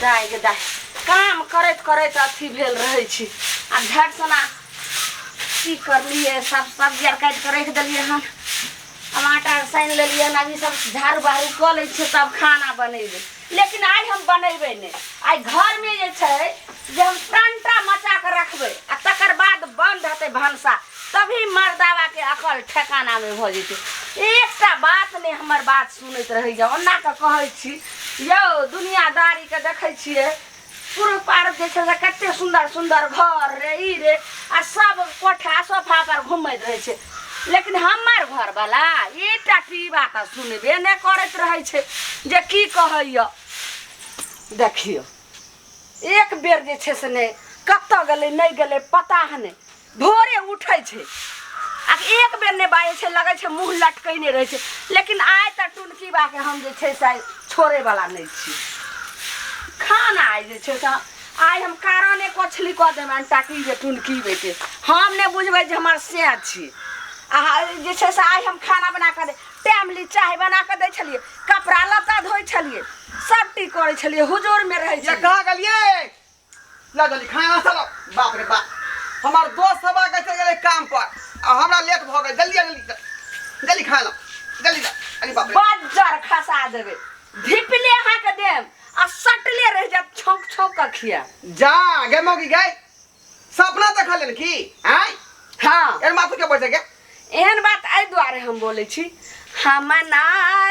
दाय गे दाय, काम करैत करैत अथी भेल रहै छी। आ झट सना की करलियै, सब सब्जी आर काटि कऽ राखि देलियै हन। आब आटा आर सानि लेलियै हन, अभी सब झाड़ू बहारू कऽ लै छियै तब खाना बनेबै। लेकिन आइ हम बनेबै नहि, आइ घरमे जे छै जे हम टंटा मचा कऽ रखबै आ तकर बाद बन्द हेतै भनसा, तभी मर्दाबाके अकल ठेकानामे भऽ जेतै। एकटा बात नहि हमर बात सुनैत रहैए। ओना कऽ कहै छी यौ, दुनियादारीके देखै छियै, पुरुष पार जे छै से कते सुन्दर सुन्दर घर रे ई रे आ सब कोठा सोफा पर घुमैत रहै छै, लेकिन हमर घरवला एकटा टीबा तऽ सुनबे नहि करैत रहै छै जे की कहैए। देखियौ एक बेर जे छै से नहि कतऽ गेलै नहि गेलै पता नहि। भोरे उठै छै आ एक बेर नहि बाजै छै, लगै छै मुँह लटकैने रहै छै। लेकिन आइ तऽ टुनकी बाके हम जे छै से आइ छोड़ैवला नहि छी। खाना आइ जे छै से आइ हम कारणे कोछली कऽ देबनि ताकि जे टुनकी बेटे हम नहि बुझबै जे हमर से छी। आ जे छै से आइ हम खाना बना कऽ टाइमली चाय बना कऽ दै छलियै, कपड़ा लत्ता धोइ छलियै, सब टी करै छलियै, हुजूरमे रहै ये छलियै। कहाँ गेलियै? ला जल्दी खाना चलो। बाप रे बाप, हमार दोस्त सब आके चल गेलै काम पर आ हमरा लेट भऽ गेल। जल्दी जल्दी जल्दी खाना ला, जल्दी ला। अरे बाप रे, बज्जर खसा देबै, धिपले अहाँके देम आ सटले रहि जायत, छौंक छौंक कऽ खिया। जा गे मौगी गई, सपना देखल की आय? हाँ। एहन बात के बजे के? एहन बात एहि दुआरे हम बोलै छी, हम ना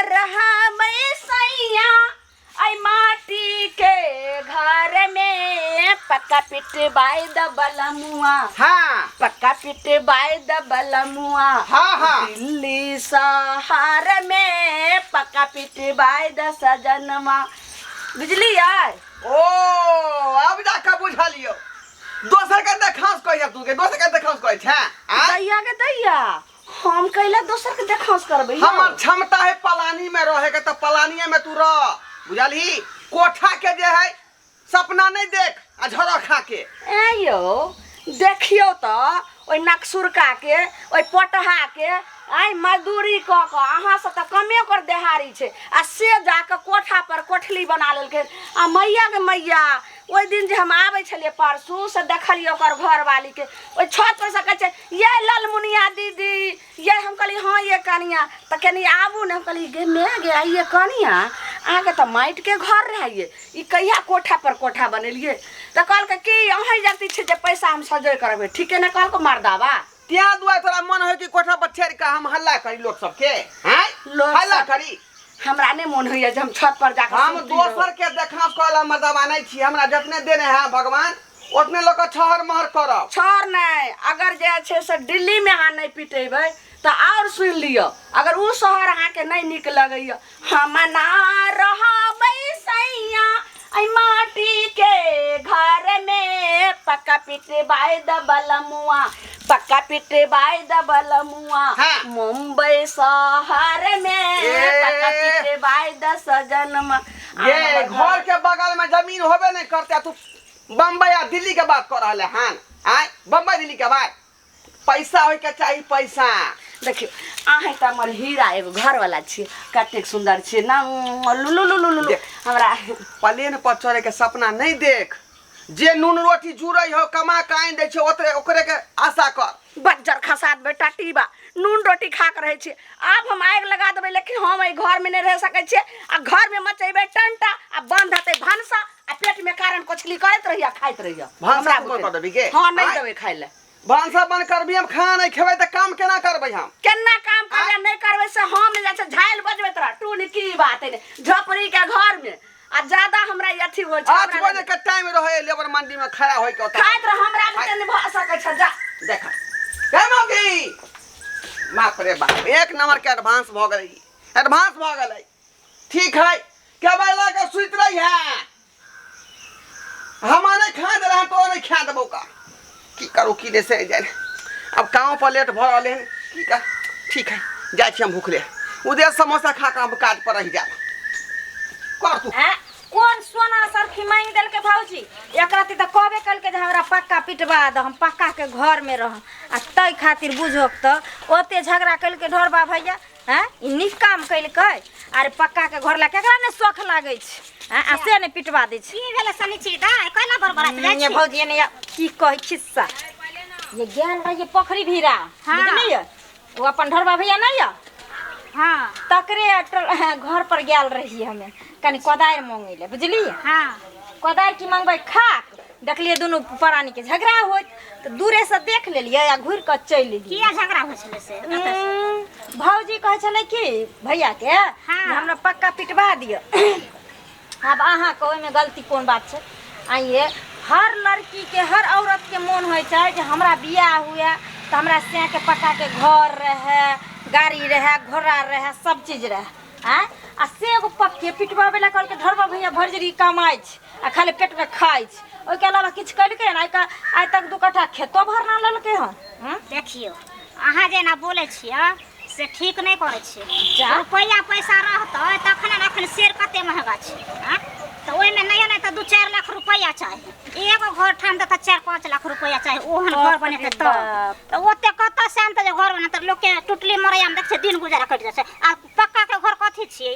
रहबै सैया एहि माटी के घर में, पक्का पिटवाई दबल मुआ। हाँ। पक्का पिटवाई दबल मुआ। हाँ, हाँ। दिल्ली शहर में पक्का पिटवाई द सजनमा। बुझलियै? ओ अब जाके बुझलियौ, दोसर के देखांस कहै तू के दोसर के देखांस कहै छै आँय? दैया के दैया, हम कैला दोसर के देखांस करबै यौ? हमर क्षमता है पलानी में रहे के, तऽ पलानीये में तू रह, बुझलही? कोठा के जे है सपना नहीं देख आ झोरा खा के। ऐं यौ, देखियौ तऽ ओहि नकसुरका के, ओहि पटहा के, आइ मजदूरी कऽ कऽ अहाँसँ तऽ कमे ओकर देहारी छै आ से जाकऽ कोठा पर कोठली बना लेलकै। आ मैया गे मैया, ओहि दिन जे हम आबै छलियै परसू से देखलियै ओकर घरवालीके ओहि छत पर से कहै छै, ये ललमुनिया दीदी ये। हम कहलियै हाँ ये कनिया, तऽ कनि आबू ने। हम कहलियै गे my गे, आइये कनिया, अहाँके तऽ माटिके घर रहै ये, ई कहिया कोठा पर कोठा बनेलियै? तऽ कहलकै कि अहीं जगती छै जे पैसा हम सजोइ करबै। ठीके ने कहलकै मर्दाबा? त्या दुआरे तोरा मन है कि कोठा पर चढ़ि कऽ हम हल्ला करी लोक सबके? आँय? लोक हल्ला सब- करी? हमरा नहि मोन होइए जे हम छत पर जाकऽ हम सुति रहू। दोसर के देखांस करऽ ला मर्दाबा नहि छी। हमरा जतने देने है भगवान ओतने लऽ कऽ छहर महर करब। छहर नहि, अगर जे छै से दिल्लीमे अहाँ नहि पिटेबै तऽ आओर सुनि लिअ, अगर ओ शहर अहाँके नहि नीक लगैए, हम ना रहबै सैया एहि माटीके घरमे, पक्का पिटबाय दबल मुआ, पक्का पिटबाय दबल मुआ। हाँ। मुंबई शहरमे ए। पक्का पिटबाय द सजनमा। ये घर के बगल में जमीन होबे नहीं करते, तू बम्बई आ दिल्ली के बात कर रहले हन? आय बम्बई दिल्ली के बात? पैसा होय के चाही, पैसा। देखियौ अहाँ तऽ हमर हीरा एगो घरवाला छियै, कतेक सुन्दर छियै ना, लुलु लुलु लुलु। देख। हमरा प्लेन पर चढ़े के सपना नहीं देख, जे नून रोटी जुड़ै हो कमा के आनि दै छै ओतरे ओकरे के आशा कर। बज्जर खसा देबै टाटीबा, नून रोटी खा के रहै छियै। आब हम आगि लगा देबै, लेकिन हम एहि घरमे नहि रहि सकै छियै। आ घरमे मचेबै टंटा आ बंद हेतै भनसा आ पेटमे कारण कोछली करैत रहिया खाइत रहिया। भनसा हमरा तू बंद बुते कऽ देबही गे? हँ, नहि आँय? देबै खाइ लए। भनसा बंद करबी, हम खाना नहीं खेबै तऽ काम केना करबै हम? केना काम करबै नहि करबै से हम नहि जाइ छै, झालि बजबैत रह टून की बात है झोपड़ी के घर में। आ ज्यादा हमरा ई अथी होइ छै, 8 हमरा बजे के टाइम रहे लेबर मंडी में खड़ा होय के ओतऽ। खाइत रह, हमरा बुते नहि भऽ सकै छै, जा। देख हे मौगी, बाप रे बाप, एक नंबर के एडवांस भऽ गेलै, एडवांस भऽ गेलै। ठीक है, के बेला के सुति रही है, हम नहीं खा दे रहे तो नहीं खा देबो का की करू की नहीं से जाए। अब काम पर लेट भऽ रहलै हन, की कर। ठीक है, जाइ छी हम भूखले, उदय समोसा खा कऽ हम काज पर रहि जायब। कर तू। हैं? कोन सोना सरखी मांगि देलकै भौजी? एकरा तऽ कहबे केलकै जे हमरा पक्का पिटवा दह, हम पक्का के घर में रहम, आ ताहि खातिर बुझोक तऽ ओते झगड़ा केलकै ढोरबा भैया। हैं ई नीक काम केलकै। अरे पक्का के घर ला केकरा ने शौख लागै छै हैं, आ से ने पिटवा दै छै। की भेलै शनिचरी दाइ, कैला बड़बड़ाइत जाइ ये छी? भौजी ने की कही खिस्सा, ये गेल रहिए पोखरी भीरा। हाँ। बुझलियै, ओ अपन ढोरबा भैया नहीं यऽ हाँ तकरे घर पर गेल रहिए हमे कनि कोदारि मांगै लए, बुझलियै? हाँ। कोदारि की मंगबै खाक, देखलियै दुनू प्राणी के झगड़ा होइत तऽ दूरे से देख लेलियै आ घुरि कऽ चलि एलियै। किया झगड़ा होइ छलै से? भौजी कहै छलै कि भैया के हाँ। जे हमरा पक्का पिटवा दिअ। आब अहाँके ओहिमे गलती कोन बात छै? आइए हर लड़की के हर औरत के मोन होइ छै जे हमरा बियाह हुए तऽ हमरा सैके पक्का के घर रहै, गाड़ी रहै, घोड़ा रहै, सब चीज रहै। आँय, आ से एगो पक्के पिटवाबै लए कहलकै ढोरबा भैया भरि जरी कमाइ छै आ खाली पेटमे खाइ छै, ओहिके अलावा किछु केलकै हन? आइ तक 2 कट्ठा खेतो भरना लेलकै हन। देखियौ अहाँ जेना बोलै छियै से ठीक नहि करै छियै। जा। रुपैआ पैसा रहतै तखने ने, अखन शेर कते महगा छै। आँय, तऽ ओहिमे नहि नहि तऽ 2-4 लाख रुपैआ चाही। एगो घर ठाम तऽ 4-5 लाख रुपैआ चाही ओहन घर बाप रे बनेतै तब। बाप। तऽ ओते कतऽ से आनतै जे घर बनेतै? लोकके टुटली मरैयामे देखै छियै दिन गुजारा कटि जाइ छै, आ पक्काके घर कथी छियै?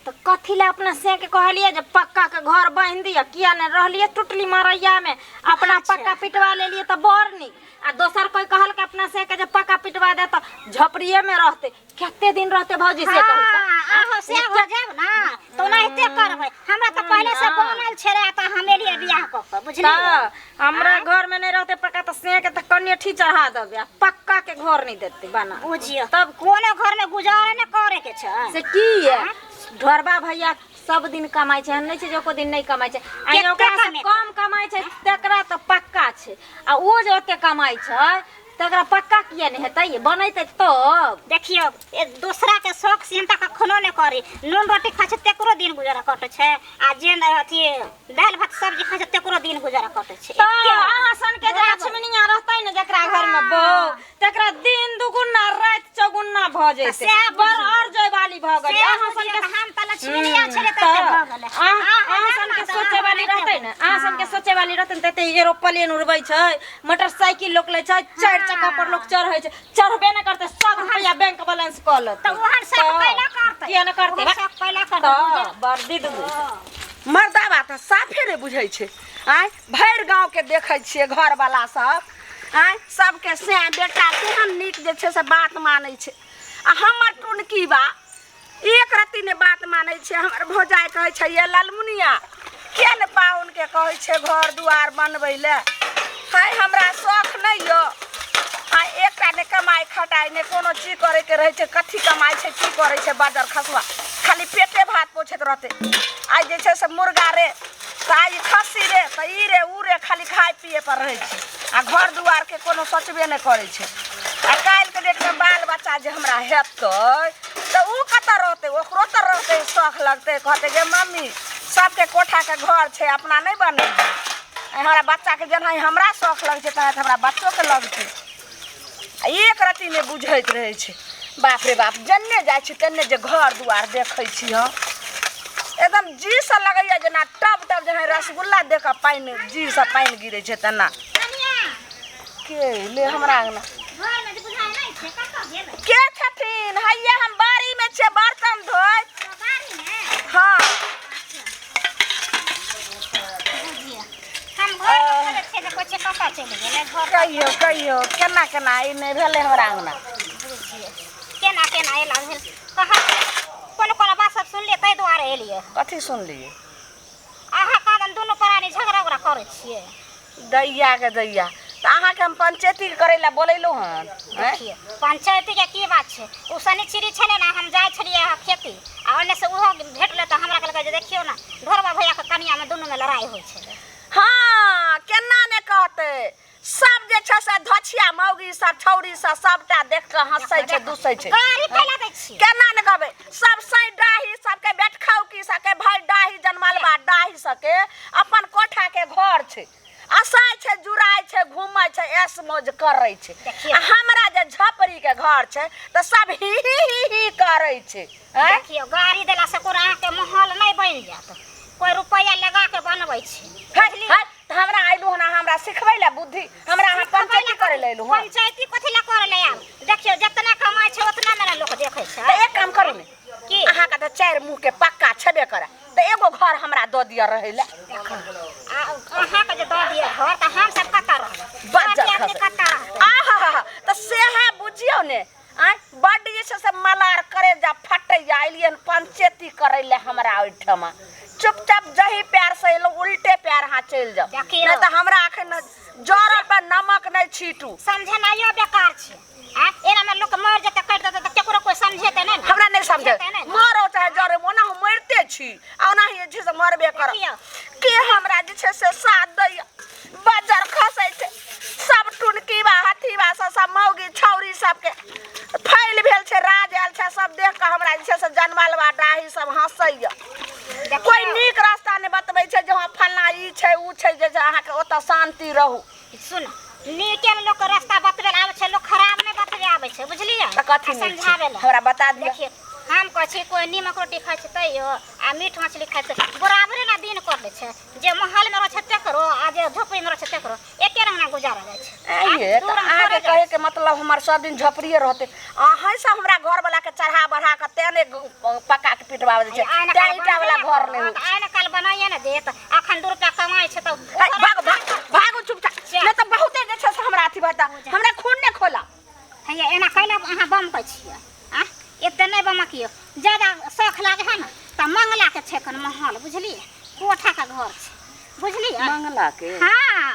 तऽ कथी लए अपना से के कहलियै जे पक्का के घर बान्हि दिअ? किया नहि रहलियै टुटली मरैयामे, अपना अच्छा। पक्का पिटवा लेलियै तऽ बड़ नीक। आ दोसर कोइ कहलकै अपना से के जे पक्का पिटवा दे तऽ झोपड़िएमे रहतै, कते दिन रहतै भौजी से कहू तऽ? हाँ, अहाँ से हो जायब ना तऽ ओनाहिते करबै। हमरा तऽ पहिले से बनल छलै तऽ हम एलियै बियाह कऽ कऽ, बुझलियै? तऽ हमरा घर में नहीं रहते पक्का तऽ से के तऽ कनेठी चढ़ा देबै, आ पक्का के घर नहीं देते बना। बुझियौ तब कोनो घर में गुजारा नहि करे के छै। से की ये ढोरबा भैया सब दिन कमाइ छै, एहन नहि छै जे एको दिन नहि कमाइ छै। आ कते ओकरा से कमेतै? कम कमाइ छै तकरा तऽ पक्का छै, आ ओ जे ओते कमाइ छै तकरा पक्का किया नहि हेतै? बनेतै तब। देखियौ दोसरा के शौक चिंता कखनो नहि करी। नून रोटी खाइ छै तकरो दिन गुजारा कटै छै, आ जे अथी दालि भात सब्जी खाइ छै तकरो दिन गुजारा कटै छै। तऽ एके अहाँ सन के जे बराबर। लक्ष्मीनिया रहतै ने जकरा घर में बहू, तकरा दिन दुगुना राति चौगुना भऽ जेतै, सएह बड़ बुझियौ। और जयवाली भऽ गेलै। सएह अहाँ सन बुझियौ के तऽ हम तऽ लक्ष्मीनिया छलै तऽ तऽ भऽ गेलै। अहाँ सन के सोचे वाली रहतै ने, अहाँ सन के सोचे वाली रहतै ने तऽ एते एरोप्लेन उड़बै छै, मोटरसाइकिल लोक लै छै, 4 चक्का पर लोक चढ़ै छै, चढ़बे नहि करतै, सब रुपैआ बैंक बैलेंस कऽ लेतै। तऽ ओहन शौक तऽ कैला करतै? किया नहि करतै? ओहन शौक कैला करतै? तऽ बड़ दीद मर्दाबा तऽ साफे नहि बुझै छै। आँय, भरि गाँवके देखै छियै घरवला सब, आँय सबके सैं बेटा तेहन नीक जे छै से बात मानै छै, आ हमर टुनकी बा एक रत्ती नहि बात मानै छै। हमर भौजाइ कहै छै ये ललमुनिया किया ने पाहुनके कहै छै घर दुआर बनबै लए? हाय हमरा शौख नहि यऽ, आ एकटा नहि कमाइ खटाइ नहि कोनो चीज करैके रहै छै, कथी कमाइ छै की करै छै बाजर खसुआ, खाली पेटे भात पोछैत रहतै। आइ जे छै से मुर्गा रे तऽ आइ खस्सी रे तऽ ई रे उ रे, खाली खाइ पिए पर रहै छै, आ घर दुआरके कोनो सोचबे नहि करै छै। आ काल्हिके डेटमे बाल बच्चा जे हमरा हेतै तऽ उ कतऽ रहतै? ओकरो तऽ रहतै शौख लगतै, कहतै गे मम्मी सबके कोठाके घर छै, अपना नहि बनेबै? हमरा बच्चाके जेनाहि हमरा शौख लगै छै तेनाहि हमरा बच्चोके लगतै। आ एक रत्ती नहि बुझैत रहै छै। बाप रे बाप, जन्ने जाइ छी तन्ने जे घर दुआर देखै छी हम, एकदम जीसँ लगैया जेना टब टब जेना रसगुल्ला देख कऽ पानि जीसँ पानि गिरै छै तेना। के ले हमरा अङ्गना? घरमे जे बुझाइ नहि छै, कतऽ गेलै? के छथिन? हैया हम बाड़ीमे छियै बर्तन धोइत। बाड़ीमे? हाँ। बुझियौ हम घरमे खोजै छियै जे कहै छियै कतऽ चलि गेलै घर। कहियौ कहियौ केना केना ई नहि भेलै हमरा अङ्गना? बुझियौ केना केना एला भेल, कहाँ कोनो कोनो बात सब सुनलियै ताहि दुआरे एलियै। कथी सुनलियै? अहाँ कादन दुनू प्राणी झगड़ा उगड़ा करै छियै। दैया के दैया, तऽ अहाँके हम पंचायती करै लए बोलेलहुँ हन? देखियौ पंचायती के की बात छै, ओ शनिचरी छलै ने, हम जाइ छलियै खेती आ ओन्ने से ओहो भेटलै तऽ हमरा कहलकै जे देखियौ ने ढोरबा भैयाके कनियामे दुनूमे लड़ाइ होइ छलै। हाँ केना ने कहतै, सब जे छै से धोछिया मौगी सब छौरी सब सबटा देख कऽ हँसै छै दुसै छै। गाड़ी फैला दै छियै। केना ने कहबै, सब सै डाही सबके बेटखौकी सबके भाय डाही जनमलबा डाही सबके अपन कोठाके घर छै, असाइ छै जुड़ाइ छै घूमै छै ऐश मौज करै छै। आ हमरा जे झपड़ीके घर छै तऽ सब ही ही ही ही करै छै। देखियौ गाड़ी देलासँ कोनो अहाँके माहौल नहि बनि जायत, कोइ रुपैआ लगा के बनबै छै। तऽ हमरा अयलहुँ हन अहाँ हमरा सिखबै लए बुद्धि, हमरा अहाँ पंचायती करै लए अयलहुँ हन? पंचायती कथी लए करै लए आयब? देखियौ जितना कमाइ छै उतना ने लोक देखै छै। तऽ एक काम चारि मुँह के पक्का छेबे करे तऽ एगो घर हमरा दऽ दिअ रहै लए आ अहाँके जे दऽ दिअ घर तऽ हम सब कतऽ रहबै बज्जर सब आदमी खसै। कतऽ रहबै आहा तऽ सेहे बुझियौ ने आँय बड्ड जे छै से मलार करे जा फटैया एलियै हन पंचेती करै लए हमरा ओहिठमा चुपचाप जही प्यार से एलहुँ उल्टे प्यार अहाँ चलि जाउ देखियौ। नहि तऽ हमरा एखन जरल पर नमक नहि छीटू समझेनाइयो बेकार छै आ एना में लोक मर जेतै कटि देतै तऽ केकरो कोइ समझेतै नहि ने हमरा नहि समझे समझेतै नहि ने। मरो चाहे जरे ओना हम मरिते छी आ ओनाही जे छै से मरबे करब देखियौ। के हमरा जे छै से साथ दैया बजर खसै छै सब टुनकीबा हथीबा सब सब मौगी छौरी सबके फैल भेल छै राज आयल छै सब देख कऽ हमरा जे छै से जनमलवा डाही सब हँसैया कोइ नीक रास्ता नहि बतबै छै जे हँ फल्लाँ ई छै ओ छै जे जे अहाँके ओतऽ शान्ति रहू सुन नीके ने लोक रास्ता बतबै लए आबै छै लोक खराब नहि बतबै आबै छै बुझलियै तऽ कथी आ नीक छै समझाबै लए हमरा बता दिअ देखियौ हम कहै छी कोइ नीमक रोटी खाइ छै तैयो आ मीट मछली खाइ छै बराबरे ने दिन कर लै छै जे महलमे रहै छै तकरो आ जे झोपड़ीमे रहै छै तकरो एके रंग ने गुजारा जाइ छै आइये आ दू तऽ रंग अहाँके थोड़े जाइ कहैके मतलब हमर सब दिन झोपड़िए रहतै अहाँ से हमरा घरवला के चढ़ा बढ़ा कऽ तें ने पक्का के पिटवाबै छै आइ ने तें काल ईटा वाला बनबे घर ने नहि होइ करत, आइ ने काल बनाइए ने देत अखन दू रुपया कमाइ छै तऽ है, भागो भागो भागो चुपचाप नहि तऽ बहुते जे छै से हमरा अथी भऽ जेतै हमरा खून नहि खोला हैया एना कैला अहाँ बमकै छियै आ एते नहि बमकियौ ज्यादा शौख लागे है ने तऽ मंगला के छै कन महल बुझलियै कोठा के घर छै बुझलियै मंगला के हाँ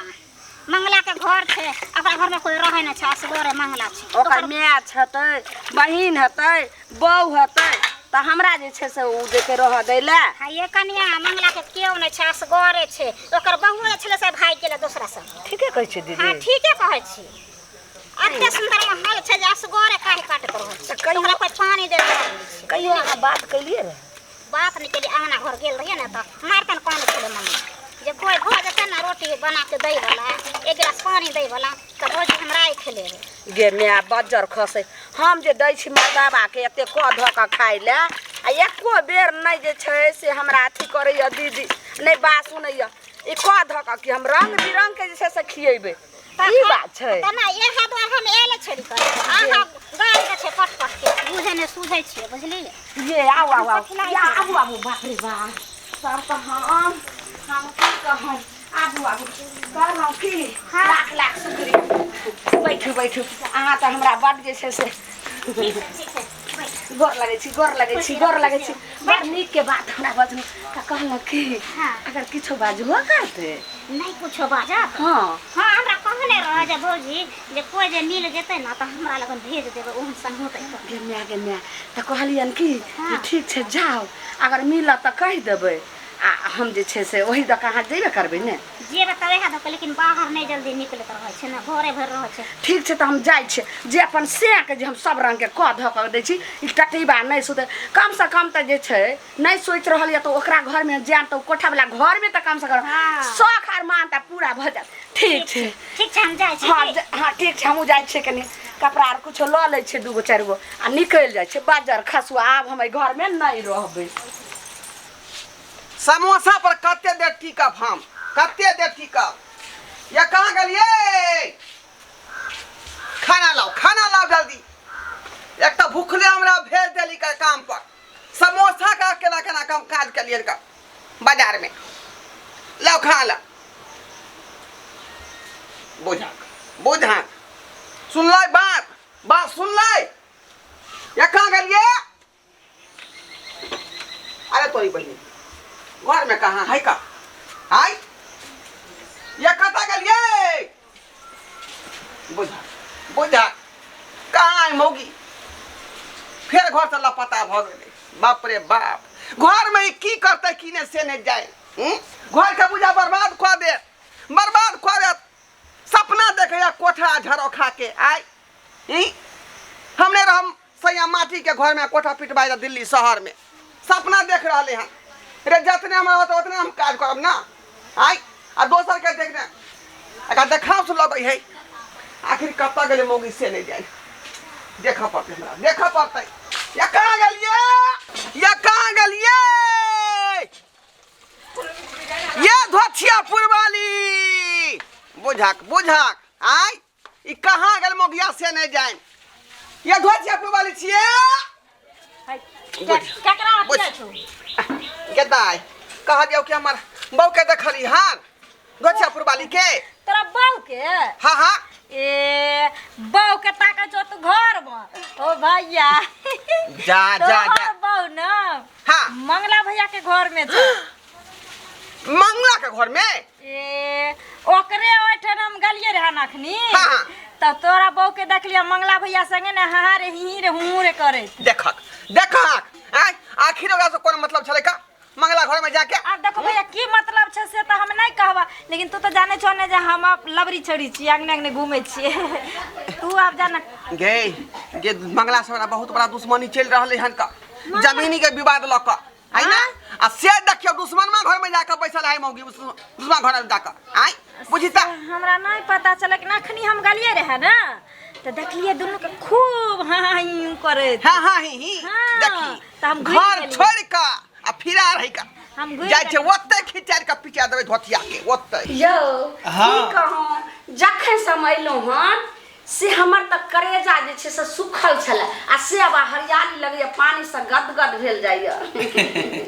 मंगला के घर छै ओकरा घर में कोई रहै नहि छै असगरे मंगला छै ओकर माय हेतै बहिन हेतै बहू हेतै तऽ हमरा जे छै से ओ जेतै रहऽ दै लए हाँ ये कनिया मंगला के केओ नहि छै असगरे छै ओकर बहु जे छलै से भागि गेलै दोसरा संग ठीके कहै छियै हाँ दीदी ठीके कहै छी एते सुन्दर महल छै जे असगरे काहि काटैत रहै छै तऽ कहियो- ओकरा कोइ पानी दै छै कहियो अहाँ बात केलियै रहए बात नहि केलियै अङ्गना घर गेल रहियै ने तऽ मारतन कान छलै मम्मी जे कोइ भऽ जेतै ने रोटी बना के दै वला एक गिलास पानी दै वला तऽ भौजी हम राखि लेबै गे माय बज्जर खसै हम जे दै छी मर्दाबाके एते कऽ धऽ कऽ खाइ लए आ एको बेर नहि जे छै से हमरा अथी करैए दीदी नहि बात सुनैए ई कऽ धऽ कऽ कि हम रङ्ग बिरङ्गके जे छै से खियेबै ई बात छै तऽ नहि इएह दुआरे हम एले छेड़ी कर अहाँ गाल दै छै पट पट के बुझै नहि सुझै छियै बुझलियै ये आउ आउ आउ कथी लागै या छै? आबू आबू बाप रे बाप सब तऽ हम की कहब आबू आबू कहलहुँ की लाख लाख शुक्रिया बैठू बैठू अहाँ तऽ हमरा बड्ड जे छै से ठीक छै ठीक छै बैठ गोर लगै छी गोर लगै छी गोर लगै छी बड़ नीक के बात हमरा बजलहुँ तऽ कहलहुँ की हाँ। अगर किछो बाजबो करतै नहि कुछो बाजत हाँ हाँ हमरा कहने रहे जे भौजी जे कोइ जे मिल जेतै ने तऽ हमरा लगन भेज देबै ओहन संगूत गे माय गे माय तऽ कहलियनि की जे हाँ। ठीक छै जाउ अगर मिलत तऽ कहि देबै आ हम जे छै से ओहि दऽ कऽ अहाँ जेबे करबै ने जेबै तऽ वएह दऽ कऽ लेकिन बाहर नहि जल्दी निकलैत रहै छै ने घरे भरि रहै छै ठीक छै तऽ हम जाइ छियै जे अपन सएके जे हम सब रङ्गके कऽ धऽ कऽ दै छी ई टटीबा नहि सुतै कमसँ कम तऽ जे छै नहि सोचि रहल यऽ तऽ ओकरा घरमे जायब तऽ ओ कोठावला घरमे तऽ कमसँ कम हाँ। शौख अरमान तऽ पूरा भऽ जायत ठीक छै ठीक छै हम जाइ छी हाँ की? हाँ ठीक छै हमहूँ जाइ छियै कनि कपड़ा आर कुछो लऽ लै छियै दूगो चारि गो आ निकलि जाइ छियै बाजर खसुआ आब हम एहि घरमे नहि रहबै समोसा पर कते देर टिकब हम कते देर टिकब या कहाँ गेलियै खाना लाओ खाना लाओ जल्दी एक तऽ भूखले हमरा भेज देली का काम पर समोसा का केना केना काम काज केलियै का बाजार में लाओ खाना ला बुझा बुझा सुनलै बात बात सुनलै या कहाँ गेलियै अरे तोरी बहिनी घर में कहाँ है का हाय ये कतऽ गेलियै बुझा बुझा कहाँ है मौगी फेर घर से लापता भऽ गेलै बाप रे बाप घर में ई की करतै की नहि से नहि जाय हूँ? घर के बुझा बर्बाद कऽ देत बर्बाद कऽ देत सपना देखैया कोठा झरोखा के आय ई हमने रहम सैया माटी के घर में कोठा पिटवाए दा दिल्ली शहर में सपना देख रहले हैं रे जतने हम रहत उतने हम काज करब ना आय आ दोसर के देखने एकरा देखाव से लगै है आखिर कतऽ गेलै मौगी से नहीं जाए देखऽ पड़तै हमरा देखऽ पड़तै या कहाँ गेलियै या कहाँ गेलियै ये धोथिया पुरवाली बुझक बुझक आय ई कहाँ गेल मोगिया से नहीं जाए ये धोथिया पुरवाली छियै है, केकरा बुझ। अटकै छौ गेदाय कहलियौ कि हमर बहू के देखली हन गोछापुर वाली के तोरा बहू के हाँ हाँ ए बहू के ताकै छौ तू घर में ओ भैया जा जा जा तोहर बहू न हाँ मंगला भैया के घर में छौ मंगला के घर में ए ओकरे ओहिठाम हम गेलियै रहन अखनी हाँ, हाँ। तऽ तोरा बहू के देखलियै मंगला भैया संगे ने हा रे ही रे हूँ रे करैत देखक देखक आय आखिर ओकरा से कोन मतलब छलै का मंगला घर में जाके आब देखो भैया की मतलब छै से तऽ हम नहि कहबा लेकिन तू तऽ जानै छौ ने जे हम आब लबरी छौरी छियै अंगने अंगने घूमै छियै तू आब जाना गे गे मंगला से हमरा बहुत बड़ा दुश्मनी चलि रहलै हन का जमीनी के विवाद लऽ कऽ है ना आ से देखियौ दुश्मनमा घर में जाके बैसल है मौगी दुश्मन घर में जाके आय बुझी तऽ हमरा नहि पता चल लेकिन अखनी हम गेलियै रहए ने तऽ देखलियै दुनू के खूब हाँ हाँ यूं करैत हाँ हाँ ही ही हाँ, देखी तऽ हम घुरि घर गेलियै। छोड़ कऽ आ फिरा रही कऽ हम घुरि जाइ छै गेलियै। ओतै खिचारि कऽ पिचा देबै धोतिया के ओतै यौ हाँ। की कहूँ जखन से हम अयलहुँ हन से हमर तऽ करेजा जे छै से सुखल छलै आ से आब हरियाली लगैए पानिसँ गदगद भेल जाइए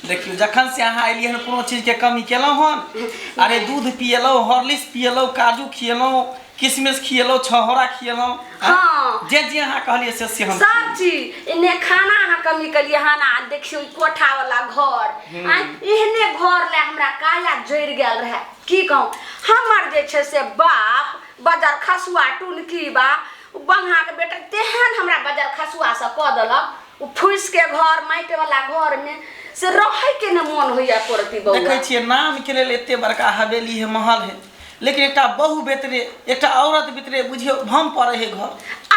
देखियौ जखन से अहाँ एलियै हन कोनो चीजके कमी केलहुँ हन अरे दूध पियलहुँ हॉर्लिक्स पियलहुँ काजू खियलहुँ किशमिश खियलहुँ छहोरा खियलहुँ हाँ। जे जे अहाँ कहलियै से से हम सब चीज एने खाना अहाँ कमी केलियै हन आ देखियौ ई कोठा वाला घर आ एहने घर ले हमरा काया जरि गेल रहे की कहूँ हमर जे छै से बाप बजर खसुआ टुनकी बा उ बंघाके बेटा तेहन हमरा बजर खसुआ से कऽ देलक उ फूसके घर माटि वाला घर में से रहै के ने मन होइया कोरती बौआ देखै छियै नामके लेल एते बड़का हवेली है महल है लेकिन एकटा बहु बेतरे एकटा औरत बेतरे बुझियौ भम पड़ै है घर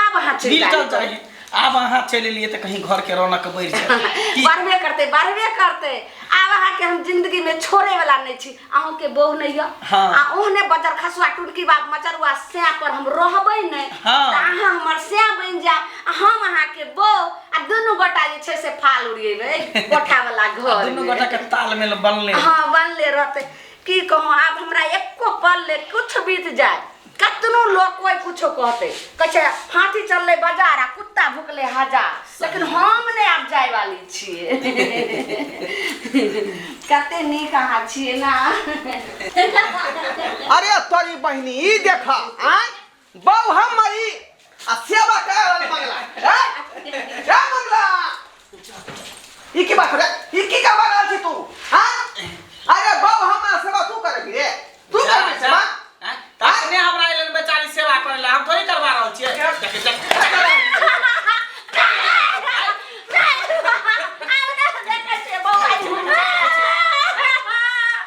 आब अहाँ चिंता बिलटल नहि जाइ करू। है आब अहाँ चलि एलियै तऽ कहीं घरके रौनक बढ़ि जाय की बढ़बे करतै बढ़बे करतै आब अहाँके हम जिंदगी में छोड़े वाला नहीं छी अहूँके बहु नहीं यऽ हाँ। आ ओहने बजर खसुआ टुनकी बाप मचरुआ सैं पर हम रहबै नहि हाँ। तऽ अहाँ हमर सैं बनि जायब आ हम अहाँके बहु आ दुनू गोटा जे छै से फाल उड़िएबै कोठा वाला घर दुनू मे। गोटा के तालमेल बनले हाँ बनले रहतै की कहूँ आब हमरा एको पल ले कुछ बीत जाए कतनो लोग कोई कुछो कहते कहै छै हाथी चललै बाजार आ कुत्ता भुकलै हजार लेकिन हम नहि आब जाय वाली छियै कते नीक अहाँ छियै ना अरे तोरी बहिनी ई देख आय बहु हमर ई आ सेवा करे वाली मंगला ए ए मंगला ई की बात रे ई की करवा रहल छी तू हाँ अरे बहु हमर सेवा तू करबी रे तू करबी सेवा तखने हमरा एलन बेचारी सेवा करे ला हम थोड़ी करवा रहल छियै देख देख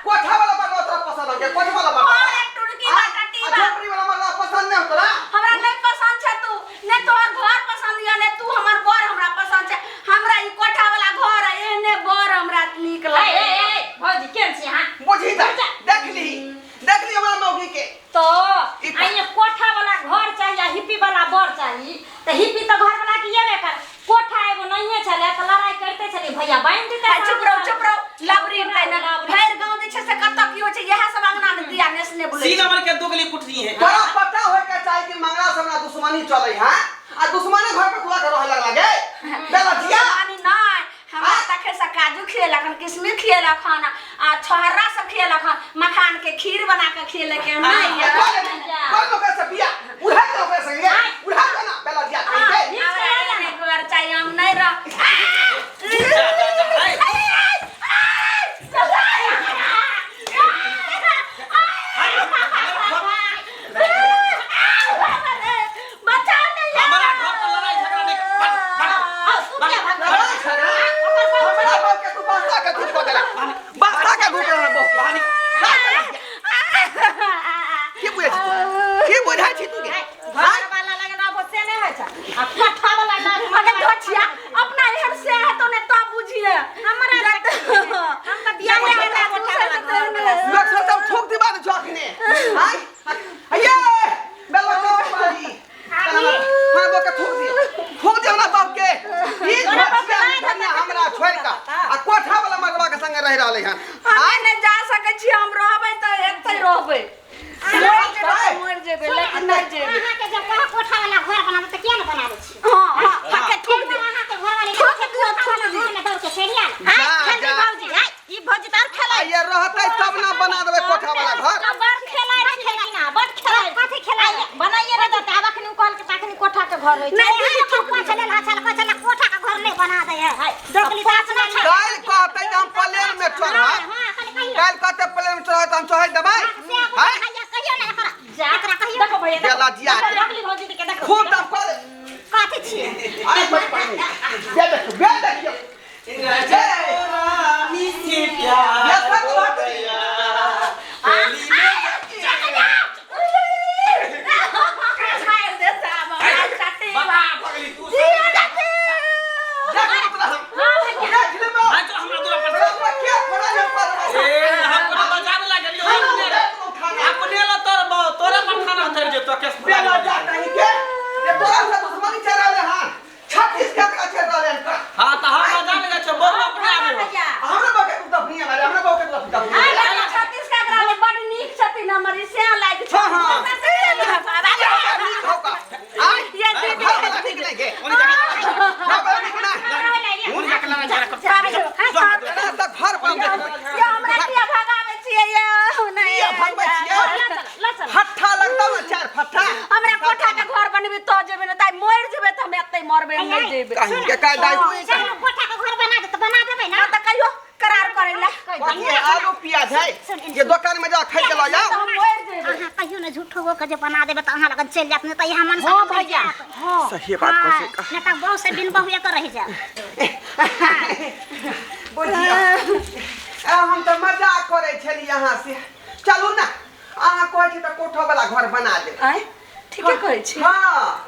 कोठा वाला मर्दा तोरा पसंद हो गया कोठा वाला मर्दा अरे टुनकी बा, टट्टी आ बा। झोपड़ी वाला मर्दा पसंद नहीं हो तोरा हमरा नहीं पसंद छै तू ने तोहर घर पसंद यऽ ने तू हमर बर हमरा पसंद छै हमरा ई कोठा वाला घर आ एहने बर हमरा नीक ए ए लगैए ए भौजी केहन छी अहाँ बुझी तऽ देख ली देख ली हमरा मौगी के तो ई- आइए कोठा वाला घर चाहिए आ हिप्पी वाला बर चाही तऽ हिप्पी तऽ घर वाला के येबे कर कोठा एगो नहिए छलै तऽ लड़ाई करते छलै भैया बान्हि देतै आ, चुप रहो चुप रहो लबरी कहना भरि गाँव जे छै से कतऽ की होइ छै इएह सब अंगना मे दिया नेसने बुलै सी छै। नंबर के दोगली कुटनी है तोरा पता होय के चाही कि मंगला से हमरा दुश्मनी चलै है आ दुश्मने घर पे तोरा के रहे लगला गे बेला जिया दुश्मनी नहि हमरा तखन से काजू खिएलक हन किशमिश खिएलक हन आ छोहरा सब खिएलक हन मखान के खीर बना के खिएलक हन नहि यै। कोन ओकरा से बिया उठा के ओकरा संगे उठा के ना बेला जिया कहीं के हमरा एहने घर चाहिए हम नहि रह जा जा जा ए, बचाओ नहीं हमरा घर पर लड़ाई झगड़ा नहीं कर बड़ बड़ लड़ाई झगड़ा हमरा बाप के तू बस्ता के दूध कऽ देला बस्ता के दूध देला बाप के की बुझै छी तू की बुझै छी तू गे घर वाला लगन आब से नहि होइ छै आ कोठा वाला लग मगर धोछिया अपना एहन से है तो ने तो बुझिए हमरा हम तऽ बियाहे हमरा कोठा वाला घर वाला से। लोक सब सब थूक दिबा दे अखने आय अये बेलवा चौक वाली हां बो के थूक दियो थूक दियो ना बाप के ई धोछिया धनिया हमरा छोड़ के आ कोठा वाला मर्दवा के संगे रह रहले हन हम नहि जा सकै छी हम रहबै तऽ एतै रहबै मरि जेबै तऽ मरि जेबै लेकिन नहि जेबै अहाँके जब कह कोठा वाला घर बनाबे तऽ किया ने बनाबै छी हँ हँ हँ के थूक एकदम दियो अहाँके घर वाली थूक दियो थूक तब ना बना देबै कोठा वाला घर। आ बड़ खेलाइ छी लेकिन आ बड़ खेलाइ। कथी खेलाइ? बनाइए ने देतै। आब अखनी कहल के तखनी कोठा के घर होइ छै। नहीं दीदी, पाँच लेल हचल कचल कोठा के घर नहीं बना दे है। दोगली दास ना छै। काल्हि कहतै जे हम प्लेन में चढ़ब। हां, कनी कहियो। काल्हि कहतै प्लेन में चढ़ब तऽ हम चढ़ै देबै? से आब हैं? कहियो, कहियो ना एकरा। जा एकरा कहियो। देखो भैया, देखो। बेला जिया के। देखो, दोगली भौजी के देखो। खूब दम कर। कथी छियै? आइ बड़ पानी बे देखियौ, बे देखियौ। रानी से प्यार ये सब हो बात गया। होली में बता भगली तू। देख उतरा हम। देख लेबै। आज तो हमरा दूरा पर से। के खोड़ा ले पर। ए, हम कोनो बाजार लागलियो। अपने अपने ला तोर बहु तोरा पर खाना उतर जेतो केस। बेला जा कहीं के ये तोरा से दुश्मनी चल रहले हन। 36 के का चल रहले हन। हां त हम बाजार ले जाइ छौ, बहु अपने आबे हो। हमरा बहु के दफनिया मारे, हमरा बहु के दफनिया। 36 का ग्राम बड़ नीक छथिन हमर, ई से लाइक। हाँ, हाँ। नीक हौ का आय ये दीदी। घर वाला ठीक नहीं के घर वाला ठीक नहीं। उन जाके लड़ा झगड़ा कर। ना त घर बन देखबै। ये हमरा किया भगाबै छियै ये? नहीं। किया भगबै छियै? फट्ठा लगतौ ने, चार फट्ठा। हमरा कोठा के घर बनबी तो जेबै ने ताइ मरि जेबै तऽ हम एतै मरबै, हम नहि जेबै। कहीं के का दाइ कोई। चलू, कोठा के घर बना दे तऽ बना देबै ना? हँ तऽ कहियो करार करै ला। कथी है, आलू प्याज है जे दुकान में जा खरीद के लऽ तऽ जाओ। हम मरि जेबै। अहाँ कहियो ने झूठो हो के जे बना देबै तऽ अहाँ लगन चलि जायत, नहि तऽ यहाँ मन हां भैया, हां। सही बात कहै छै। नहि तऽ बहु से बिन बहुए के रहि जायब। बुझियौ, ए, हम तऽ मजाक करै छली अहाँ से। चलू ने, अहाँ कहै छी तऽ कोठो वाला घर बना देब। आँय, ठीके कहै छी? हाँ।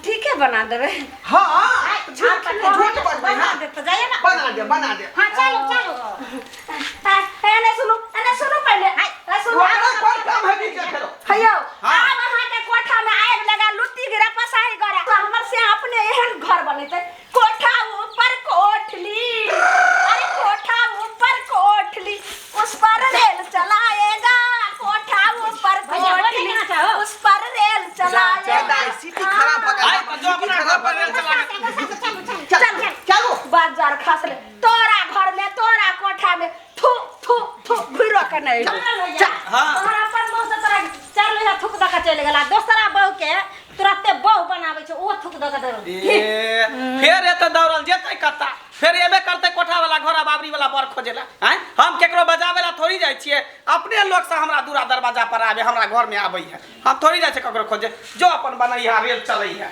ठीके बना देबै। हाँ, झूठ झूठ बजबै? बना हाँ। दे तऽ जाइए ना। बना दे, बना दे। हाँ, चलू चलू। एने सुनू, एने सुनू पहिले, ए, सुनू। ओकरा कोन काम है बीच में फेरो? हैयौ। हाँ। आब अहाँके कोठा में आगि लगा लुत्ती गिरा पसाही गरा तो हमर से अपने एहन घर बनेतै। कोठा ऊपर कोठली, अरे कोठा ऊपर कोठली, उस पर रेल चलाएगा। कोठा ऊपर भैया, बोले कोठली ना चाहो। उस पर रेल चलाएगा। दाइ, सिटी खराब भऽ गेल। आइ जो अपना घर पर रेल चला। चलू चलू। चलू चलू। बाजार खसले तोरा घर में, तोरा कोठा में थू थू थू घुरो के नहीं। भैया। हाँ। तोहरा अपन बहु से तोरा चार लोहा थूक दऽ के चलि गेला, दोसरा बहु के तुरते बहु बनाबै छै, ओ थूक दऽ के दौड़ल। ए, फेर एते दौड़ल जेतै कत्ता? फेर एबे करतै कोठा वाला घर आ बाबरी वाला बर खोजेला। आँय, हम केकरो बजावे ला थोड़ी जाइ छियै? अपने लोग से हमरा दूरा दरवाजा पर आबे, हमरा घर में आबै है। हम थोड़ी जाइ छियै ककरो खोजे। जो अपन बनैहा, रेल चलै है।